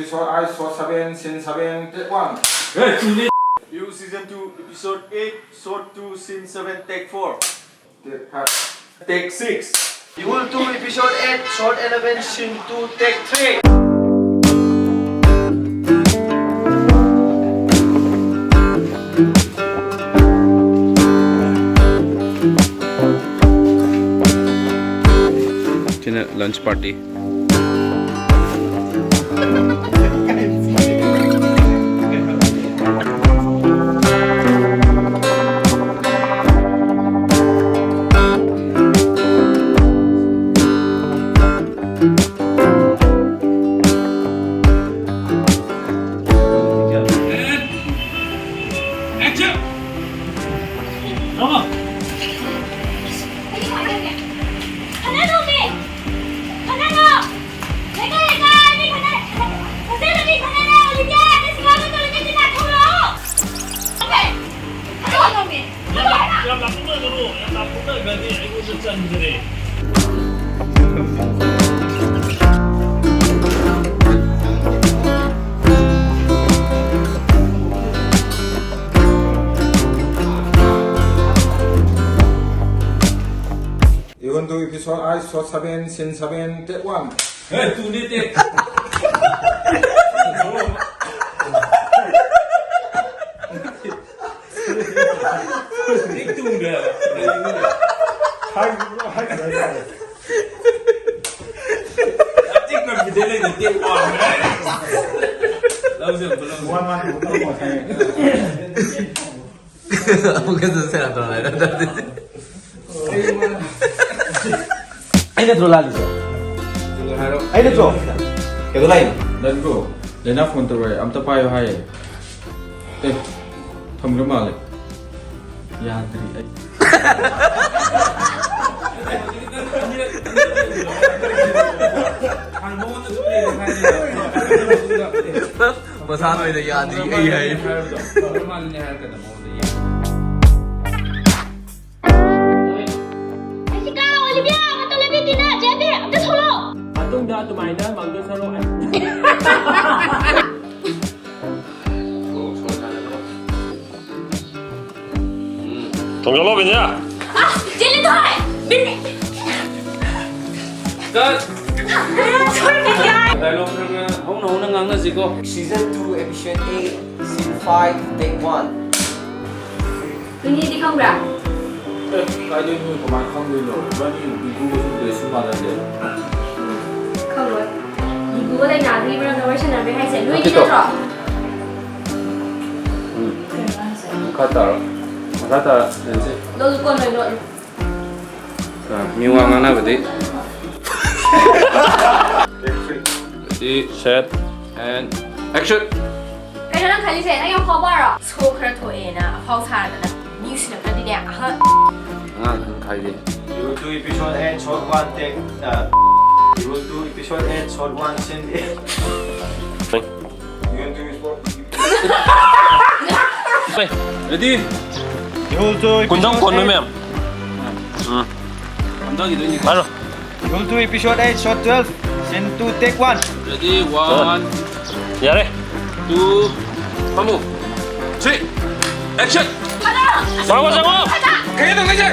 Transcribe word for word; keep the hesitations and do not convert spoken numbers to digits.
Shot I, shot seven, scene seven, take one. Hey, tune in. You season two, episode eight, shot two, scene seven, take four. Take five. Take six. Yul two, episode eight, shot eleven, scene two, take three. Lunch party. ꯌꯥꯝ ꯂꯥꯞꯊꯣꯛꯅꯒꯅꯨ, ꯌꯥꯝ ꯂꯥꯞꯊꯣꯛꯅꯒ꯭ꯔꯗꯤ ꯑꯩꯉꯣꯟꯗ ꯆꯟꯗ꯭ꯔꯦ꯫ Even though episode I, shot seven, scene seven, take one. Hey, tune in, take. Take two ꯅꯦ ꯍꯥꯏꯕ꯫ ꯍꯥꯏ, ꯍꯥꯏ, ꯍꯥꯏ꯫ ꯌꯥꯝ ꯊꯤ confident ꯂꯩꯅ take one ꯍꯥꯏ꯫ ꯂꯧꯁꯦ ꯑꯃꯨꯛꯀ ꯂꯧꯁꯦ꯫ One, one, one, one, one꯫ ꯑꯃꯨꯛꯀꯁꯨ ꯁꯦꯔꯥꯟ ꯇꯨꯔꯥꯟ ꯍꯥꯏꯔꯛꯑꯦ꯫ ꯑꯩ ꯅꯠꯇ꯭ꯔꯣ ꯂꯥꯜꯂꯤꯁꯦ? ꯍꯥꯏꯔꯣ꯫ ꯑꯩ ꯅꯠꯇ꯭ꯔꯣ? ꯀꯩꯗꯧ ꯂꯥꯛꯏꯅꯣ? ꯅꯠꯇ꯭ꯔꯣ? ꯂꯩꯅꯥ phone ꯇꯧꯔꯛꯑꯦ, ꯑꯝꯇ ꯄꯥꯏꯌꯣ ꯍꯥꯏꯌꯦ꯫ ꯑꯦ, ꯊꯝꯈ꯭ꯔ ꯃꯥꯜꯂꯦ꯫ ꯌꯥꯗ꯭ꯔꯤ ꯑꯩ꯫ ꯃꯁꯥꯅ ꯑꯣꯏꯅ ꯌꯥꯗ꯭ꯔꯤ ꯑꯩ ꯍꯥꯏ꯫ ꯑꯩꯁꯤ ꯀꯥ ꯑꯣꯂꯤꯕꯤꯌꯥ ꯑꯃꯇ ꯂꯩꯕꯤꯇꯦꯅ, ꯖꯦꯕꯤ, ꯑꯝꯇ ꯊꯣꯛꯂꯛꯑꯣ꯫ ꯃꯇꯨꯡꯗ ꯑꯗꯨꯃꯥꯏꯅ ꯃꯥꯡꯖꯧ ꯁꯔꯨ꯫ ꯊꯣꯡꯖꯜꯂꯣ, ꯕꯤꯟꯗꯤꯌꯥ꯫ ꯑꯁ, ꯆꯦꯜꯂꯦ ꯊꯣꯏ! ꯕꯤꯟꯗꯤ-, ꯀꯠ! ꯁꯣꯏ, ꯕꯤꯟꯗꯤꯌꯥ! ꯗꯥꯏꯂꯣꯒ ꯈꯔ ꯈꯔ ꯍꯧꯅ ꯍꯧꯅ ꯉꯥꯡꯅꯁꯤꯀꯣ꯫ Season two, episode eight, scene five, take one. ꯇꯨꯅꯤꯗꯤ ꯈꯪꯕ꯭ꯔꯥ? ꯑꯦ, ꯀꯥꯏꯗꯩꯅꯣ? ꯀꯃꯥꯏꯅ ꯈꯪꯗꯣꯏꯅꯣ? ꯏꯕꯥꯅꯤ ꯕꯤꯒꯨꯒꯁꯨ ꯗ꯭ꯔꯦꯁꯁꯨ ꯃꯥꯟꯅꯗꯦ꯫ ꯈꯪꯉꯣꯏ꯫ ꯕꯤꯒꯨꯒ ꯂꯩꯅꯥꯒꯤ ꯃꯔꯝꯗ ꯋꯥꯔꯤ ꯁꯥꯟꯅꯔꯝꯃꯦ ꯍꯥꯏꯁꯦ ꯅꯣꯏꯒꯤ ꯅꯠꯇꯦꯀꯣ꯫ ꯅꯠꯇ꯭ꯔꯣ? ꯎꯝ꯫ ꯀꯩꯅꯣ ꯍꯥꯏꯁꯦ? ꯃꯈꯥ ꯇꯥꯔꯣ꯫ ꯃꯈꯥ ꯇꯥꯔ ꯌꯦꯡꯁꯤ꯫ ꯂꯣꯠꯂꯨ, ꯀꯣꯟ ꯑꯣꯏ ꯂꯣꯠꯂꯨ꯫ ꯑ, ꯃꯤ ꯋꯥ ꯉꯥꯡꯅꯕꯗꯤ꯫ Ready, set, and action! ꯀꯩꯅꯣ ꯅꯪ ꯈꯜꯂꯤꯁꯦ? ꯅꯪ ꯌꯥꯝ ꯐꯥꯎꯕꯔꯣ? ꯁꯣ ꯈꯔ ꯊꯣꯛꯑꯦꯅ ꯑꯐꯥꯎ ꯁꯥꯔꯗꯅ ꯃꯤ ꯎꯁꯤꯜꯂꯛꯇ꯭ꯔꯗꯤꯅꯦ, ꯑꯍ꯫ ꯑꯉꯥꯡ ꯈꯪ ꯈꯥꯏꯗꯦ꯫ Evil two episode eight shot one take, uh, Evil two episode eight shot one scene eight. Evil two episode Ready? Evil two episode ꯀꯨꯟꯊꯪ ꯀꯣꯟꯕ eight. ꯃꯌꯥꯝ꯫ ꯎꯝ꯫ ꯀꯨꯟꯊꯪꯒꯤꯗꯣꯏꯅꯤ꯫ ꯍꯥꯏꯔꯣ꯫ Evil two episode eight shot twelve, scene two take one. Ready, one, ꯌꯥꯔꯦ꯫ Two, ꯐꯝꯃꯨ꯫ Three, action! ꯆꯪꯉꯣ, ꯆꯪꯉꯣ! ꯀꯩꯅꯣ ꯇꯧꯔꯤꯁꯦ?